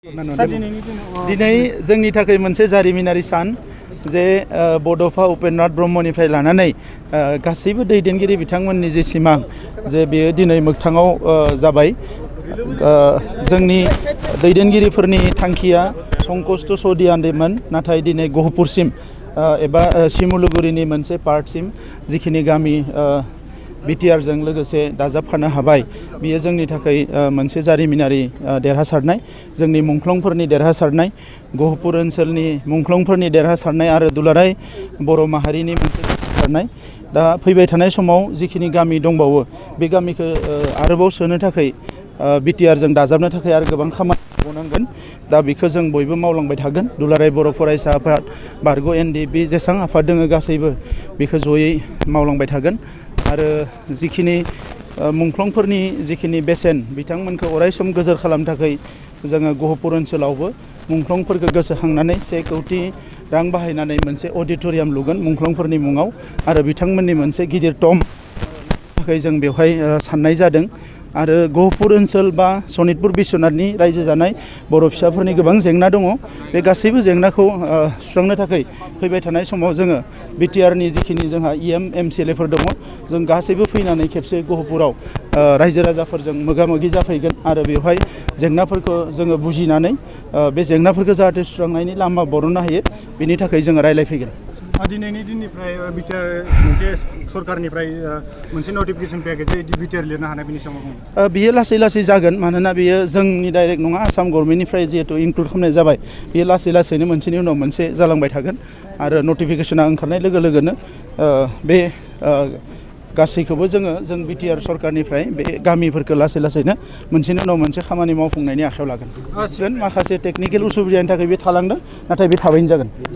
दिनै जोंनि थाखाय मोनसे जारिमिनारि सान जे बड'फा उपेन्द्रनाथ ब्रह्मनिफ्राय लानानै गासैबो दैदेनगिरि बिथांमोननि जे सिमां जे बेयो दिनै मोगथाङाव जाबाय। जोंनि दैदेनगिरिफोरनि थांखिया संकष्ट सौदियानमोन, नाथाय दिनै गहपुरसिम एबा सिमुलुगुरिनि मोनसे पार्टसिम जिखिनि गामि बिटिआरजों लोगोसे दाजाबफानो हाबाय, बियो जोंनि थाखाय मोनसे जारिमिनारि देरहासारनाय, जोंनि मुंख्लंफोरनि देरहासारनाय, गहपुर ओनसोलनि मुंख्लंफोरनि देरहासारनाय आरो दुलाराय बर' माहारिनि मोनसे देरहासारनाय। दा फैबाय थानाय समाव जिखिनि गामि दंबावो बे गामिखौ आरोबाव सोनो थाखाय बिटिआरजों दाजाबनो थाखाय आरो गोबां खामानि मावनांगोन। दा बेखौ जों बयबो मावलांबाय थागोन। दुलाराय बर' फरायसा आफाद, बारग' एनडिएफबि जेसेबां आफाद दङ गासैबो बेखौ जयै मावलांबाय थागोन। आरो जिखिनि मुंख्लंफोरनि जिखिनि बेसेन बिथांमोनखौ अरायसम गोजोर खालामनो थाखाय जोङो गहपुर ओनसोलावबो मुंख्लंफोरखौ गोसोखांनानै 1 कौटि रां बाहायनानै मोनसे अडिट'रियाम लुगोन मुंख्लंफोरनि मुङाव, आरो बिथांमोननि मोनसे गिदिर टम्ब थाखाय जों बेवहाय साननाय जादों। आरो गहपुर ओनसोल बा सनितपुर बिश्वनाथनि रायजो जानाय बर' फिसाफोरनि गोबां जेंना दङ। बे गासैबो जेंनाखौ सुस्रांनो थाखाय फैबाय थानाय समाव जोङो बिटिआरनि जिखिनि जोंहा एमसिएलएफोर दङ, जों गासैबो फैनानै खेबसे गहपुराव रायजो राजाफोरजों मोगा मोगि जाफैगोन आरो बेवहाय जेंनाफोरखौ जोङो बुजिनानै बे जेंनाफोरखौ जाहाथे सुस्रांनायनि लामा बरननो हायो, बेनि थाखाय जोङो रायज्लायफैगोन। दिनैनि दिननिफ्राय बिटिआर मोनसे सरकारनिफ्राय मोनसे नटिफिकेसन फैयाखै जे बिटिआर लिरनो हानाय, बेनि सायाव बियो लासै लासै जागोन। मानोना बियो जोंनि डाइरेक्ट नङा, आसाम गभर्नमेन्टनिफ्राय जिहेतु इनक्लुड खालामनाय जाबाय, बियो लासै लासैनो मोनसेनि उनाव मोनसे जालांबाय थागोन। आरो नटिफिकेसना ओंखारनाय लोगो लोगोनो बे गासैखौबो जों बिटिआर सरकारनिफ्राय बे गामिफोरखौ लासै लासैनो मोनसेनि उनाव मोनसे खामानि मावफुंनायनि आखायाव लागोन। माखासे टेकनिकेल उसुबिदानि थाखाय बे थालांदों, नाथाय बे थाबैनो जागोन।